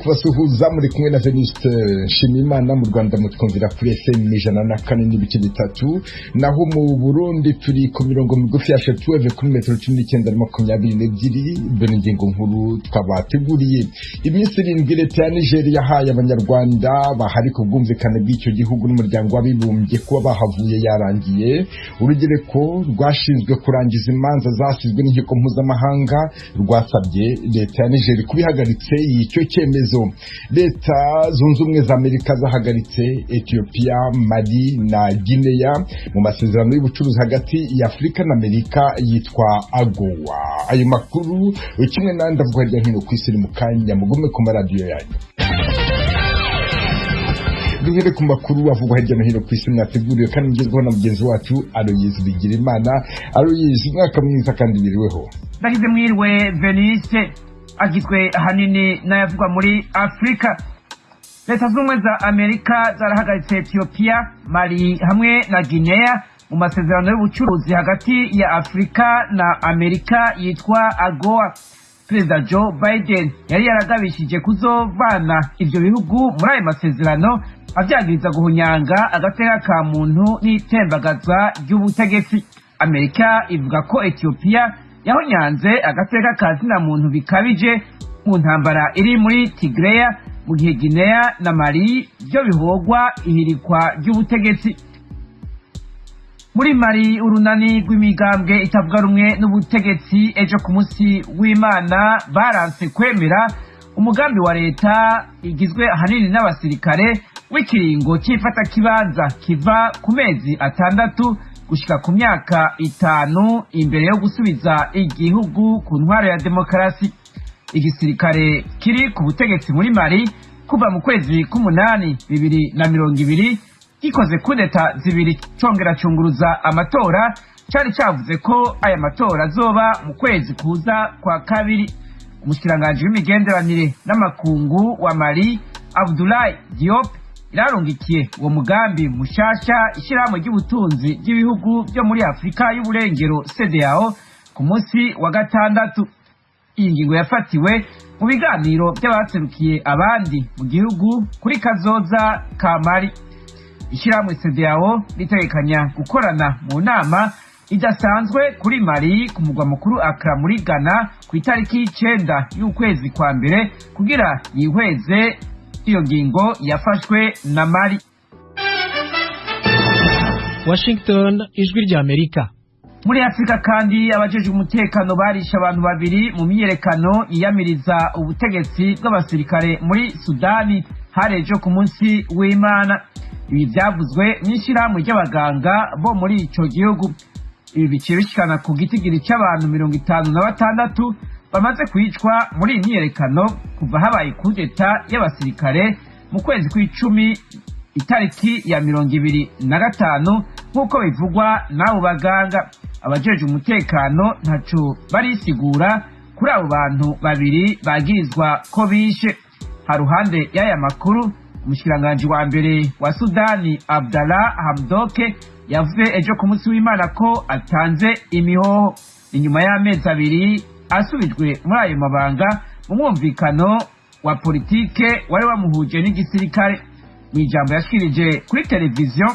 Kubasuhuza, muri kumwe na Venuste Nshimiyimana. Mu Rwanda mutwumvira kuri FM 104.3, naho mu Burundi turi ku mirongo migufi ya shortwave kuri metero 19 na 22. Dore ingingo nkuru twabateguriye: iminsi 7 leta ya Niger yahaye Abanyarwanda bahari ku bwumvikane bw'icyo gihugu n'Umuryango w'Abibumbye kuba bahavuye yarangiye. Urugereko rwashinzwe kurangiza imanza zasizwe n'inkiko mpuzamahanga rwasabye leta ya Niger kubihagaritse icyo cyemezo. Leta Zunze Ubumwe za Amerika zahagaritse Ethiopia, Mali na Guinea mu masezerano y'ubucuruzi hagati ya Afurika na Amerika yitwa AGOA. Ayo makuru kimwe n'andi avugwa hirya no hino ku isi ni mu kanya, mugume ku maradiyo yanyu. Duhere ku makuru avugwa hirya no hino ku isi mwateguriwe kandi mugezweho na mugenzi wacu Aloyizi Bigirimana. Aloyizi, umwaka mwiza kandi biriweho. Ndagize mwiriwe, Venise. Agizwe ahanini n'ayavugwa muri Afurika. Leta Z'Ubumwe za Amerika zarahagaritse Etiyopiya, Mali hamwe na Guinea mu masezerano y'ubucuruzi hagati ya Afurika na Amerika yitwa AGOA. Perezida Joe Biden yari yaragabishije kuzovana ivyo bihugu muri ayo masezerano, avyagiriza guhunyanga agateka ka muntu n'itembagaza ry'ubutegetsi. Amerika ivuga ko Etiyopiya yahonyanze agateka ka zina muntu bikabije mu ntambara iri muri Tigreya, mu gihe Guinea na Mali byo bihogwa ihirikwa ry'ubutegetsi. Muri Mali, urunani rw'imigambwe itavuga rumwe n'ubutegetsi ejo ku munsi w'Imana baranse kwemera umugambi wa leta igizwe ahanini n'abasirikare w'ikiringo cy'ifatakibanza kiva ku mezi 6 gushika ku myaka 5 imbere yo gusubiza igihugu ku ntwaro ya demokarasi. Igisirikare kiri ku butegetsi muri Mali kuva mu kwezi k'umunani 2020, gikoze kudeta zibiri congera cunguruza amatora, cari cavuze ko aya matora azoba mu kwezi kuza kwa kabiri. Umushikiranganji w'imigenderanire n'amakungu wa Mali, Abdoulaye Diop, irarungikiye uwo mugambi mushasha ishyirahamwe ry'ubutunzi ry'ibihugu byo muri Afurika y'Uburengero, CEDEAO, ku munsi wa gatandatu. Iyi ngingo yafatiwe mu biganiro by'abaserukiye abandi mu gihugu kuri kazoza ka Mali. Ishyirahamwe CEDEAO ritegekanya gukorana mu nama idasanzwe kuri Mali ku mugwa mukuru Accra muri Ghana ku itariki 9 y'ukwezi kwa mbere kugira yihweze iyo ngingo yafashwe na Mali. Washington, Ijwi ry'Amerika. Muri Afurika kandi, abajejwe umutekano barishe abantu babiri mu myiyerekano yiyamiriza ubutegetsi bw'abasirikare muri Sudani, hari ejo ku munsi w'Imana. Ibi byavuzwe n'ishyirahamwe ry'abaganga bo muri ico gihugu. Ibi biciye bishikana ku gitigiri c'abantu 56 bamaze kwicwa muri iyi myiyerekano kuva habaye kudeta y'abasirikare mu kwezi kw'icumi itariki ya 25, nk'uko bivugwa n'abo baganga. Abajejwe umutekano ntaco barisigura kuri abo bantu babiri bagirizwa ko bishe. Haruhande y'aya makuru, umushikiranganji wa mbere wa Sudani, Abdallah Hamdoke, yavuze ejo ku munsi w'Imana ko atanze imihoho inyuma y'amezi 2 asubijwe muri ayo mabanga mu mwumvikano wa politike wari wamuhuje n'igisirikare. Mu ijambo yashikirije kuri televiziyo,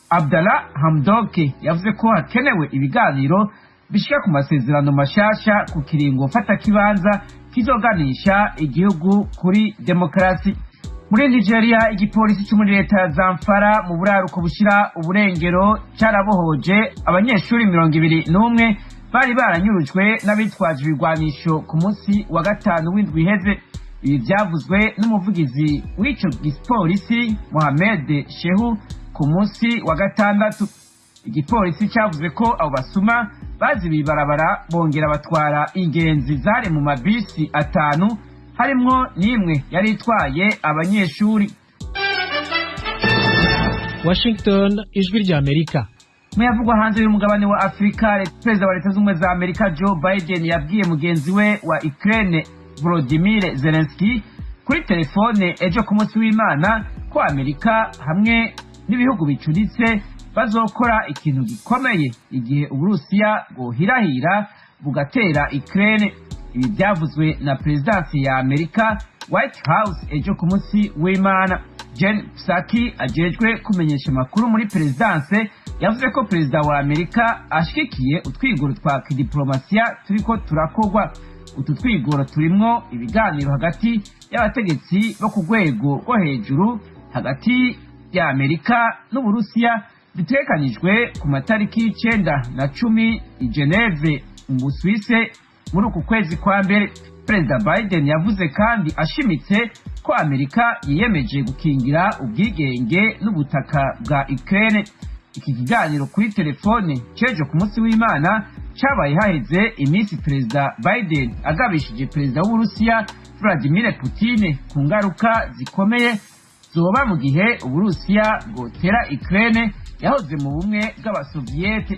Abdallah Hamdoke yavuze ko hakenewe ibiganiro bishika ku masezerano mashasha ku kiringo mfatakibanza kizoganisha igihugu kuri demokarasi. Muri Nigeria, igipolisi cyo muri leta ya Zamfara mu buraruko bushira uburengero carabohoje abanyeshuri 21 bari baranyurujwe n'abitwaje ibigwanisho ku munsi wa gatanu w'indwi iheze. Ibi byavuzwe n'umuvugizi w'ico gipolisi, Mohamed Shehu, ku munsi wa gatandatu. Igipolisi cyavuze ko abo basuma bazibiye ibarabara, bongera batwara ingenzi zari mu mabisi atanu, harimwo n'imwe yari itwaye abanyeshuri. Washington, Ijwi ry'Amerika. Muyavugwa hanze y'umugabane wa Afurika, perezida wa Leta Z'Ubumwe za Amerika, Joe Biden, yabwiye mugenzi we wa Ukraine, Volodymyr Zelensky, kuri telefone ejo ku munsi w'Imana ko Amerika hamwe n'ibihugu bicuritse bazokora ikintu gikomeye igihe Uburusiya bwohirahira bugatera Ukraine. Ibi byavuzwe na perezidansi ya Amerika. White House ejo ku munsi w'Imana. Jen Psaki ajejwe kumenyesha amakuru muri perezidanse yavuze ko perezida wa Amerika ashigikiye utwigoro twa kidiplomasiya turiko turakorwa. Utu twigoro turimwo ibiganiro hagati y'abategetsi bo ku rwego rwo hejuru hagati ya Amerika n'Uburusiya bitegekanijwe ku matariki 9 na 10 i Geneve mu Busuwise muri uku kwezi kwa mbere. Perezida Biden yavuze kandi ashimitse ko Amerika yiyemeje gukingira ubwigenge n'ubutaka bwa Ukraine. Iki kiganiro kuri telefone cejo ku munsi w'Imana cabaye haheze iminsi Perezida Biden agabishije Perezida w'Uburusiya Vladimir Putin ku ngaruka zikomeye zoba mu gihe Uburusiya bwotera Ukraine yahoze mu bumwe bw'Abasoviyete.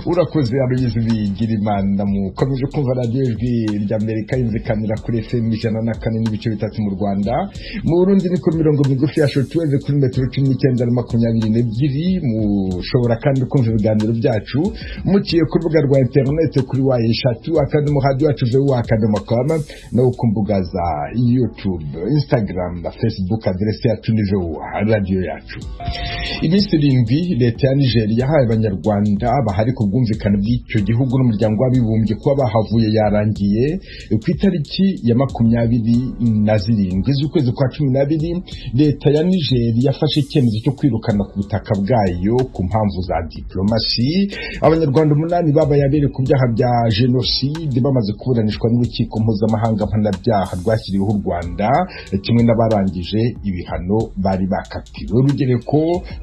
Urakoze Aloyizi Bigirimana. Mukomeje kumva radiyo Ijwi ry'Amerika yumvikanira kuri FM 104.3 mu Rwanda. Mu Burundi ni ku mirongo migufi ya shortwave kuri metero 19 na 22. Mushobora kandi kumva ibiganiro byacu muciye ku rubuga rwa interineti kuri w3.radioyacuvoa.com no ku mbuga za YouTube, Instagram na Facebook. Aderesi yacu ni VOA Radiyo Yacu. Iminsi 7 leta ya Nigeria yahaye Abanyarwanda bahari ku bwumvikane bw'icyo gihugu n'Umuryango w'Abibumbye kuba bahavuye yarangiye ku itariki ya 27 z'ukwezi kwa 12. Leta ya Nigeria yafashe icyemezo cyo kwirukana ku butaka bwayo ku mpamvu za diplomasi Abanyarwanda 8 babaye abere ku byaha bya jenoside bamaze kuburanishwa n'Urukiko Mpuzamahanga Mpanabyaha rwashyiriweho u Rwanda, kimwe n'abarangije ibihano bari bakatiwe. Urugereko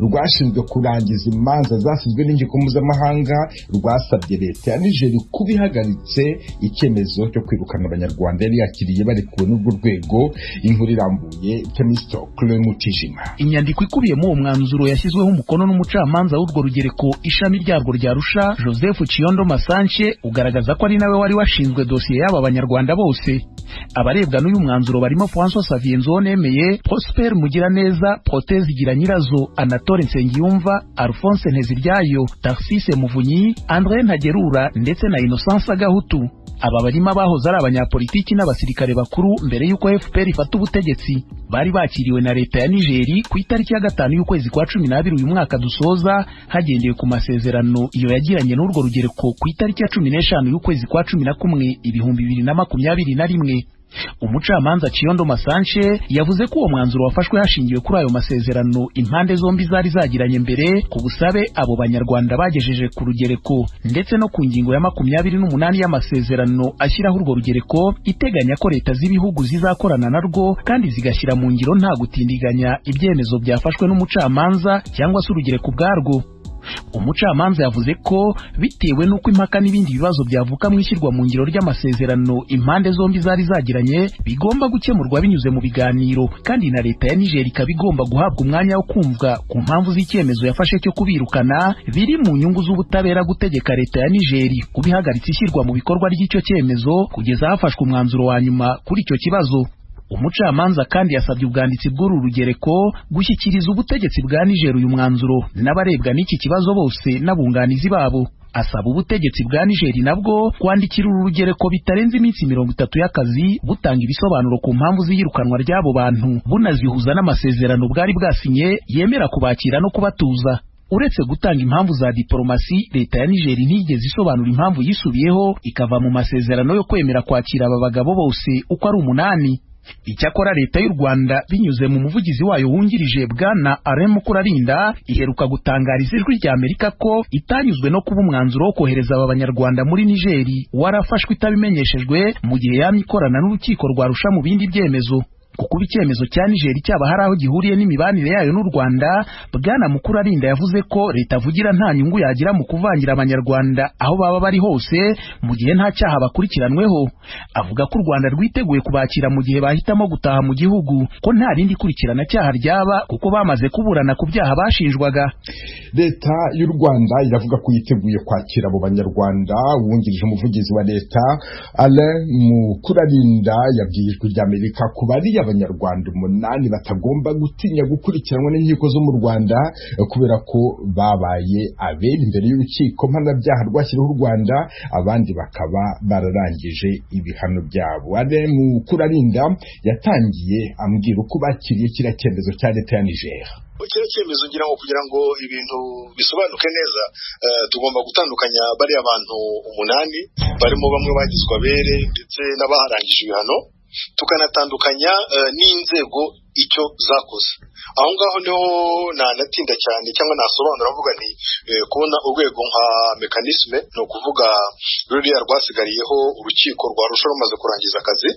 rwashinzwe kurangiza imanza zasizwe n'inkiko mpuzamahanga rwasabye leta ya Nigeria kuba ihagaritse icyemezo cyo kwirukana Abanyarwanda yari yakiriye barekuwe n'urwo rwego. Inkuru irambuye, Temistokle Mutijima. Inyandiko ikubiyemo uwo mwanzuro yashyizweho umukono n'umucamanza w'urwo rugereko ishami ryarwo rya Arusha, Joseph Chiondo Masanche, ugaragaza ko ari nawe wari washinzwe dosiye y'aba Banyarwanda bose. Abarebwa n'uyu mwanzuro barimo François Xavier Nzonemeye, Prosper Mugiraneza, Proteze Nyirazo, Anatole Nsengiyumva, Alphonse Nteziryayo, Tarsise Muvunyi, André Ntagerura ndetse na Innocence Gahutu. Aba barimo abahoze ari abanyapolitiki n'abasirikare bakuru mbere y'uko FPR ifata ubutegetsi. Bari bakiriwe na leta ya Nigeri ku itariki ya 5 y'ukwezi kwa 12 uyu mwaka dusoza, hagendewe ku masezerano iyo yagiranye n'urwo rugereko ku itariki ya 15 y'ukwezi kwa 11 2021. Umucamanza Chiondo Masanche yavuze ko uwo mwanzuro wafashwe hashingiwe kuri ayo masezerano impande zombi zari zagiranye mbere ku busabe abo Banyarwanda bagejeje ku rugereko, ndetse no ku ngingo ya 28 y'amasezerano ashyiraho urwo rugereko iteganya ko leta z'ibihugu zizakorana narwo kandi zigashyira mu ngiro nta gutindiganya ibyemezo byafashwe n'umucamanza cyangwa se urugereko ubwarwo. Umucamanza yavuze ko bitewe n'uko impaka n'ibindi bibazo byavuka mu ishyirwa mu ngiro ry'amasezerano impande zombi zari zagiranye bigomba gukemurwa binyuze mu biganiro, kandi na leta ya Niger ikaba igomba guhabwa umwanya wo kumvwa ku mpamvu z'icyemezo yafashe cyo kubirukana. Biri mu nyungu z'ubutabera gutegeka leta ya Niger kuba ihagaritse ishyirwa mu bikorwa ry'icyo cyemezo kugeza hafashwe umwanzuro wa nyuma kuri icyo kibazo. Umucamanza kandi yasabye ubwanditsi bw'uru rugereko gushyikiriza ubutegetsi bwa Niger uyu mwanzuro n'abarebwa n'iki kibazo bose n'abunganizi babo. Asaba ubutegetsi bwa Niger nabwo kwandikira uru rugereko bitarenze iminsi 30 y'akazi butanga ibisobanuro ku mpamvu z'iyirukanwa ry'abo bantu, bunazihuza n'amasezerano bwari bwasinye yemera kubakira no kubatuza. Uretse gutanga impamvu za diplomasi, leta ya Niger ntiyigeze isobanura impamvu yisubiyeho ikava mu masezerano yo kwemera kwakira aba bagabo bose uko ari 8. Icyakora leta y'u Rwanda binyuze mu muvugizi wayo wungirije Bwana Alain Mukurarinda iheruka gutangariza Ijwi rya Amerika ko itanyuzwe no kuba umwanzuro wo kohereza aba Banyarwanda muri Nigeri warafashwe itabimenyeshejwe, mu gihe yamye ikorana n'urukiko rwa Arusha mu bindi byemezo. Kuko icyemezo cya Niger cyaba hari aho gihuriye n'imibanire yayo n'u Rwanda, Bwana Mukurarinda yavuze ko leta avugira nta nyungu yagira mu kuvangira Abanyarwanda aho baba bari hose mu gihe nta cyaha bakurikiranweho. Avuga ko u Rwanda rwiteguye kubakira mu gihe bahitamo gutaha mu gihugu, ko nta rindi kurikirana cyaha ryaba kuko bamaze kuburana ku byaha bashinjwaga. Leta y'u Rwanda iravuga ko yiteguye kwakira abo Banyarwanda. Wungirije umuvugizi wa leta Alain Mukurarinda yabwiye Ijwi ry'Amerika ko bariya Abanyarwanda 8 batagomba gutinya gukurikiranwa n'inkiko zo mu Rwanda kubera ko babaye abere imbere y'urukiko mpanabyaha rwashyiriweho u Rwanda, abandi bakaba bararangije ibihano byabo. Alain Mukurarinda yatangiye ambwira uko bakiriye kiriya cyemezo cya leta ya Niger. Kiriya cyemezo ngira ngo kugira ngo ibintu bisobanuke neza, tugomba gutandukanya bariya bantu 8 barimo bamwe bagizwe abere ndetse n'abaharangije ibihano, tukanatandukanya n'inzego icyo zakoze. Aho ngaho niho nanatinda cyane cyangwa nasobanura mvuga nti kubona urwego nka mekanisme, ni ukuvuga ruriya rwasigariyeho urukiko rwa Arusha rumaze kurangiza akazi,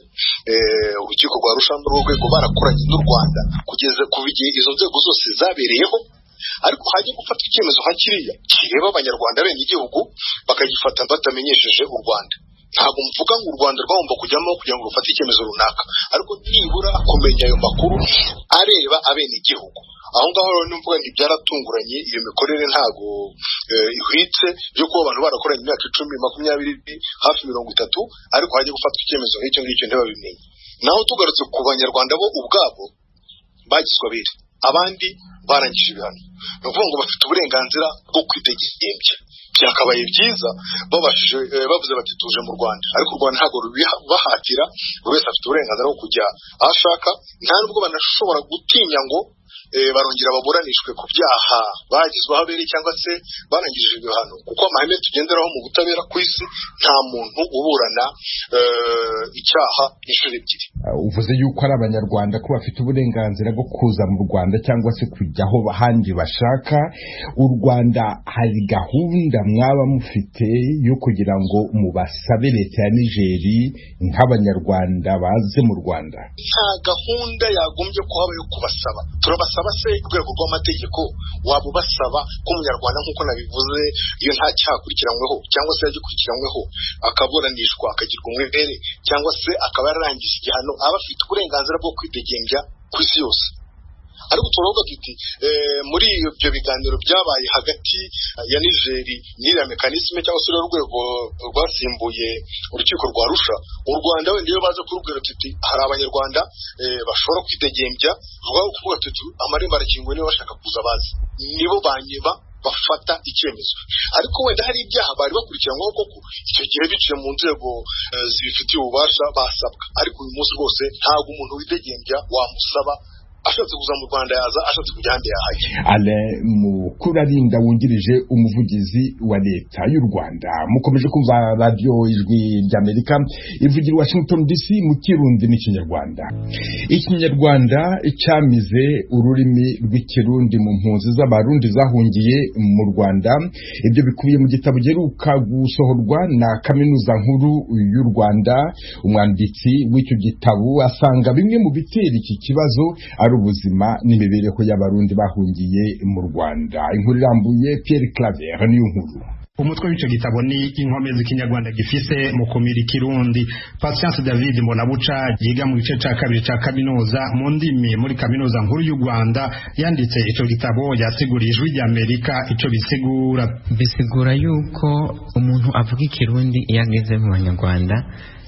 urukiko rwa Arusha n'urwego barakoranye n'u Rwanda kugeza kuva igihe izo nzego zose zabereyeho, ariko hajya gufata icyemezo nka kiriya kireba Abanyarwanda bene igihugu bakagifata batamenyesheje u Rwanda. Ntabwo mvuga ngo u Rwanda rwagomba kujyamo kugira ngo rufate icyemezo runaka, ariko nibura kumenya ayo makuru areba abenegihugu. Aho ngaho rero nimvuga nti byaratunguranye, iyo mikorere ntago ihwitse yo kuba abantu barakoranye imyaka 10, 20, hafi 30, ariko hajya gufatwa icyemezo nk'icyo ngicyo ntibabimenye. Naho tugarutse ku Banyarwanda bo ubwabo bagizwe abere, abandi barangije ibihano, ni ukuvuga ngo bafite uburenganzira bwo kwitegembya. Byakabaye byiza babashije bavuze bati tuje mu Rwanda, ariko u Rwanda ntabwo rubibahatira, buri wese afite uburenganzira bwo kujya aho ashaka, nta nubwo banashobora gutinya ngo barongera baburanishwe ku byaha bagizweho abere cyangwa se barangije ibihano, kuko amahame tugenderaho mu butabera ku isi nta muntu uburana icyaha inshuro ebyiri. Uvuze yuko ari Abanyarwanda ko bafite uburenganzira bwo kuza mu Rwanda cyangwa se kujya aho ahandi bashaka. U Rwanda hari gahunda mwaba mufite yo kugira ngo mubasabe leta ya Nigeri nk'Abanyarwanda baze mu Rwanda? Nta gahunda yagombye kuhaba yo kubasaba. Turabasaba se urwego rw'amategeko waba ubasaba ko Umunyarwanda nk'uko nabivuze iyo nta cyaha akurikiranyweho cyangwa se yagikurikiranyweho akaburanishwa akagirwa umwere cyangwa se akaba yararangije igihano, aba afite uburenganzira bwo kwidegembya ku isi yose. Ariko turavuga tuti muri ibyo biganiro byabaye hagati ya Nigeri n'iriya mekanisme cyangwa se urwego rwasimbuye urukiko rwa Arusha, u Rwanda wenda iyo baza kurubwira tuti hari Abanyarwanda bashobora kwidegembya, rwaba kuvuga tuti amarembo arakinguye niba bashaka kuza bazi, nibo banyeba bafata icyemezo. Ariko wenda hari ibyaha bari bakurikiranyweho koko, icyo gihe biciye mu nzego zibifitiye ububasha basabwa. Ariko uyu munsi rwose ntabwo umuntu widegembya wamusaba, ashatse kuza mu Rwanda yaza, ashatse kujya ahandi yahajya. Alain Mukurarinda wungirije umuvugizi wa leta y'u Rwanda. Mukomeje kumva radio Ijwi ry'Amerika ivugira Washington DC mu Kirundi n'Ikinyarwanda. Ikinyarwanda cyamize ururimi rw'Ikirundi mu mpunzi z'Abarundi zahungiye mu Rwanda. Ibyo bikubiye mu gitabo giheruka gusohorwa na Kaminuza Nkuru y'u Rwanda. Umwanditsi w'icyo gitabo asanga bimwe mu bitera iki kibazo ari ubuzima n'imibereho y'Abarundi bahungiye mu Rwanda. Inkuru irambuye Pierre Claver niyo nkuru. Umutwe w'ico gitabo ni inkomezi Ikinyarwanda gifise mu kumira Ikirundi. Patience David Mbonabuca yiga mu gice ca kabiri ca kaminuza mu ndimi muri Kaminuza Nkuru y'u Rwanda yanditse ico gitabo, yasiguriye Ijwi ry'Amerika ico bisigura. Bisigura yuko umuntu avuga Ikirundi iyo ageze mu Banyarwanda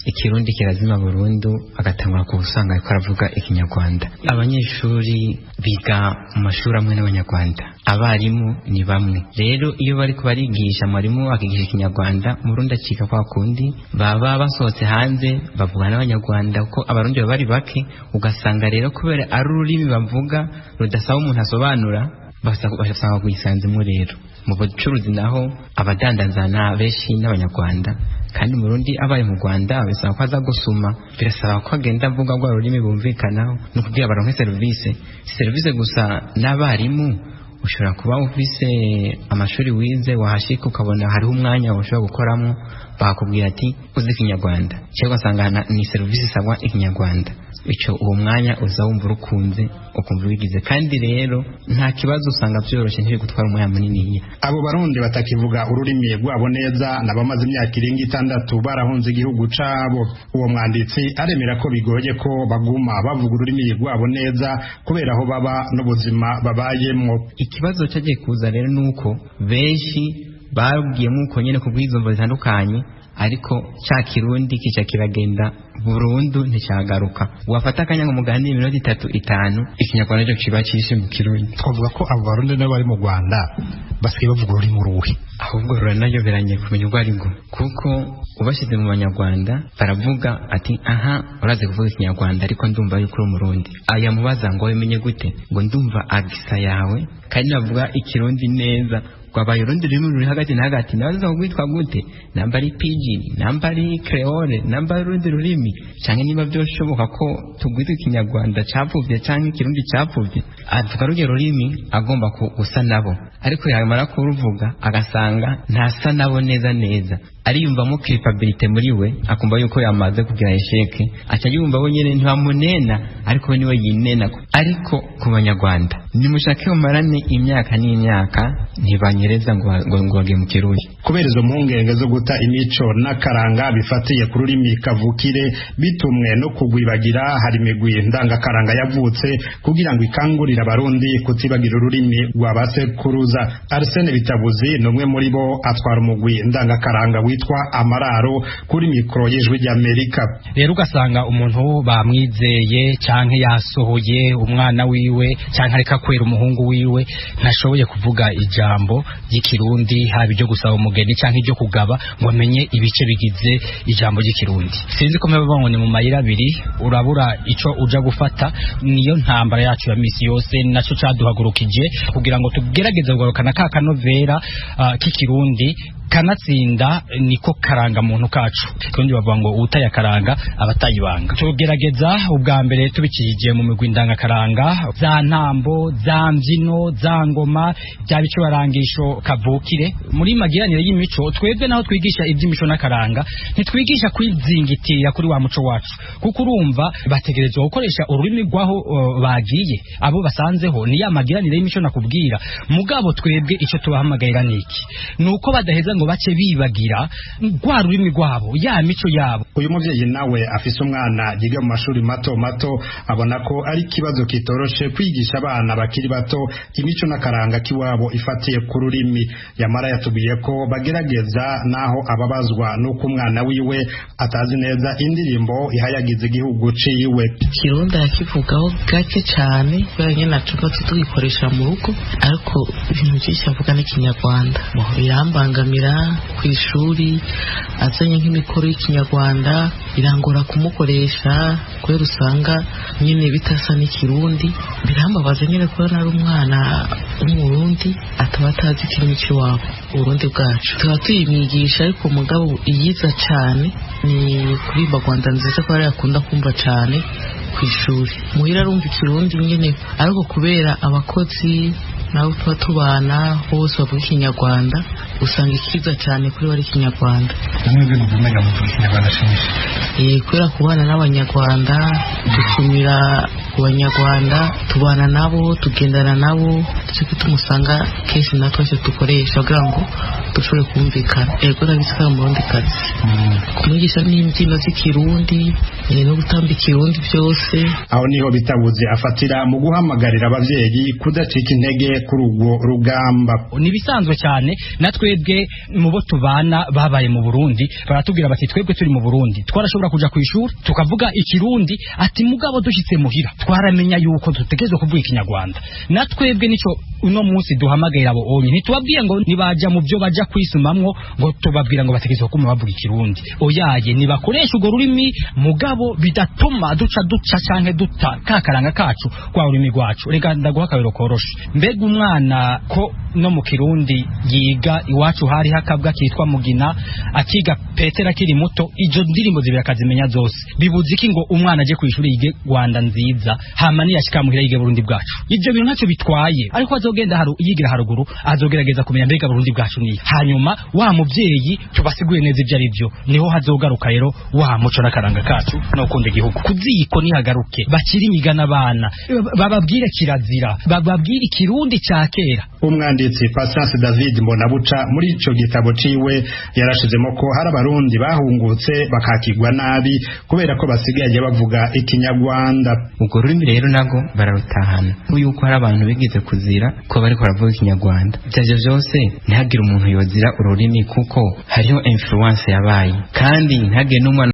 Ikirundi kirazima burundu, agatangura ku usanga ariko aravuga Ikinyarwanda. Abanyeshuri biga mu mashuri amwe n'Abanyarwanda, abarimu ni bamwe. Rero iyo bari kubarigisha, mwarimu akigisha Ikinyarwanda, Umurundi acika kwa kundi. Baba basohotse hanze bavuga n'Abanyarwanda kuko Abarundi baba bari bake, ugasanga rero kubera ari ururimi bavuga rudasaba umuntu asobanura, basanga kuyisanzemo. Rero mu bucuruzi naho abadandaza benshi n'Abanyarwanda, kandi Murundi abaye mu Rwanda bisaba ko aza gusuma, birasaba ko agenda avuga rwa rurimi bumvikanaho, no kugira baronke serivisi. Si serivisi gusa, n'abarimu. Ushobora kuba ufise amashuri wize, wahashika ukabona hariho umwanya ushobora gukoramo, bakakubwira ati uzi Ikinyarwanda, cyangwa ugasanga ni serivisi isabwa Ikinyarwanda. Icyo uwo mwanya uza wumva urukunze, ukumva ubigize, kandi rero nta kibazo, usanga byoroshye, ntibigutwara umwanya munini. Abo Barundi batakivuga ururimi rwabo neza n'abamaze imyaka irenga 6 barahunze igihugu cabo. Uwo mwanditsi aremera ko bigoye ko baguma bavuga ururimi rwabo neza kubera aho baba n'ubuzima babayemwo. Ikibazo cyagiye kuza rero nuko benshi babwiye nk'uko nyine ku bw'izo mvo zitandukanye. Ariko ca Kirundi kica kiragenda burundu, nticyagaruka. Wafata akanya ngo muganire iminota 3, 5, Ikinyarwanda cyo kiba cishe mu Kirundi. Twavuga ko abo Barundi nabo bari mu Rwanda basigaye bavuga ururimi uruhe? Ahubwo ruranayoberanye kumenya urwo ari rwo, kuko ubashyize mu Banyarwanda baravuga ati: "Aha, urazi kuvuga Ikinyarwanda, ariko ndumva yuko uri Umurundi." Ayamubaza ngo: "Wimenye gute?" Ngo: "Ndumva accent yawe." Kandi navuga Ikirundi neza, rwabaye urundi rurimi ruri hagati na hagati. Nabaza rwitwa gute, namba ari pidgin, namba ari creole, namba ari urundi rurimi, canke niba byoshoboka ko tugwita Ikinyarwanda capfuvye canke Ikirundi capfuvye. Avuga rurya rurimi agomba gusa nabo, ariko yamara kuruvuga agasanga ntasa nabo neza neza. Ariyumvamo culpabilité muri we, akumva yuko yamaze kugira échec, aca yumva we nyene ntibamunena, ariko we niwe yinena. Ariko ku Banyarwanda, nimushake mumarane imyaka n'imyaka, ntibanyereza ngo bagiye mu Kirundi. Kubera izo mpungenge zo guta imico n'akaranga bifatiye ku rurimi kavukire bitumwe no kugwibagira, hari imigwi ndangakaranga yavutse kugira ngo ikangurire Abarundi kutibagira ururimi rwa basekuruza. Arsene Bitabuzi ni umwe muri bo, atwara umugwi ndangakaranga witwa Amararo, kuri mikoro y'Ijwi ry'Amerika. Rero ugasanga umuntu bamwizeye canke yasohoye umwana wiwe canke areka kwera umuhungu wiwe, ntashoboye kuvuga ijambo ry'Ikirundi, haba iryo gusaba umugeni canke iryo kugaba, ngo amenye ibice bigize ijambo ry'Ikirundi. Sinzi ko mpeba ngo ni mu mayira abiri, urabura ico uja gufata. Niyo ntambara yacu ya misi yose, naco caduhagurukije kugira ngo tugerageze kugarukana ka kanovera k'Ikirundi. Kanatsinda niko karanga muntu kacu. Kirundi bavuga ngo utaye akaranga abatayibanga. Tugerageza ubwa mbere tubikije mu migwi ndangakaranga, za ntambo, za mbyino, za ngoma, bya bicubarangisho kavukire muri magiranire y'imico. Twebwe naho twigisha iby'imico n'akaranga, ntitwigisha kwizingitirira kuri wa muco wacu, kuko urumva bategerezwa gukoresha ururimi rwaho bagiye, abo basanzeho. Ni ya magiranire y'imico nakubwira. Mugabo twebwe icyo tubahamagarira niki? Nuko badaheza ngo bace bibagira rwa rurimi rwabo, ya mico yabo. Uyu muvyeyi nawe afise umwana yiga mu mashuri mato mato, abona ko ari ikibazo kitoroshe kwigisha abana bakiri bato imico n'akaranga k'iwabo ifatiye ku rurimi. Yamara yatubwiye ko bagerageza, naho ababazwa n'uko umwana wiwe atazi neza indirimbo ihayagiza igihugu ciwe. Ikirundi arakivugaho gake cyane, kubera nyine nacupa tugikoresha mu rugo, ariko ibintu byinshi avuga n'Ikinyarwanda. Birambangamira ku ishuri, azanye nk'imikoro y'Ikinyarwanda birangora kumukoresha, kubera usanga nyine bitasa n'Ikirundi. Birambabaza nyine kubona ari umwana w'Umurundi ataba atazi ikirimi cy'iwabo, Uburundi bwacu. Tuba tuyimwigisha, ariko umugabo iyiza cyane ni kuririmba Rwanda Nziza, kubera yakunda kumva cyane ku ishuri. Muhira arumva Ikirundi nyine, ariko kubera abakozi nabo tuba tubana bose bavuga Ikinyarwanda, usanga ikiza cyane kuri we ari Ikinyarwanda. Namwe numva muvuga Ikinyarwanda shimisha. Kubera kubana n'Abanyarwanda, dutumira ku Banyarwanda, tubana nabo, tugendana nabo, nicyo gituma usanga kenshi natwe icyo dukoresha kugira ngo dushobore kumvikana. Yego, ndabizi ko ari Umurundi kazi, kumwigisha n'imbyino z'Ikirundi no gutamba Ikirundi byose. Aho niho Bitabuze afatira mu guhamagarira abavyeyi kudacika intege kuri urwo rugamba. Ni ibisanzwe cyane, na twebwe mu bo tubana babaye mu Burundi baratubwira bati: "Twebwe turi mu Burundi twarashobora kuja ku ishuri tukavuga Ikirundi," ati, "mugabo dushitse muhira twaramenya yuko dutegerezwa kuvuga Ikinyarwanda." Na twebwe nico uno munsi duhamagarira abo onye. Ntitubabwiye ngo nibaja mu byo baja kwisumamwo ngo tubabwira ngo bategerezwa kuma bavuga Ikirundi. Oyaye, nibakoresha urwo rurimi, mugabo bidatuma duca canke duta kakaranga kacu, kwa rurimi rwacu. Reka ndaguha akabero koroshe. Mbega umwana ko no mu Kirundi yiga iwacu hari hakabwa kitwa Mugina, akiga Petera akiri muto, izo ndirimbo zibiri akazimenya zose, bibuze iki ngo umwana aje kwishuri yige Rwanda Nziza, hama niyashika muhira yige Burundi Bwacu? Ivyo bintu ntacyo bitwaye, ariko azogenda haru yigira haruguru azogerageza kumenya mbega Burundi Bwacu ni. Hanyuma wa muvyeyi tubasiguye neza ivyo ari byo, niho hazogaruka rero wa muco n'akaranga kacu. no gukunda igihugu. Kuziko nihagaruke, bakiri imigana abana, bababwire kirazira, bababwire Ikirundi ca kera. Umwanditsi Patience David Mbonabuca muri ico gitabo ciwe yarashizemo ko hari Abarundi bahungutse bakakigwa nabi kubera ko basigaye bavuga Ikinyarwanda. Urwo rurimi rero nago bararutahana, yuko hari abantu bigize kuzira ko bariko baravuga Ikinyarwanda. Ivyo vyose, ntihagire umuntu yozira ururimi, kuko hariho influence yabaye, kandi ntihagire n'umwana.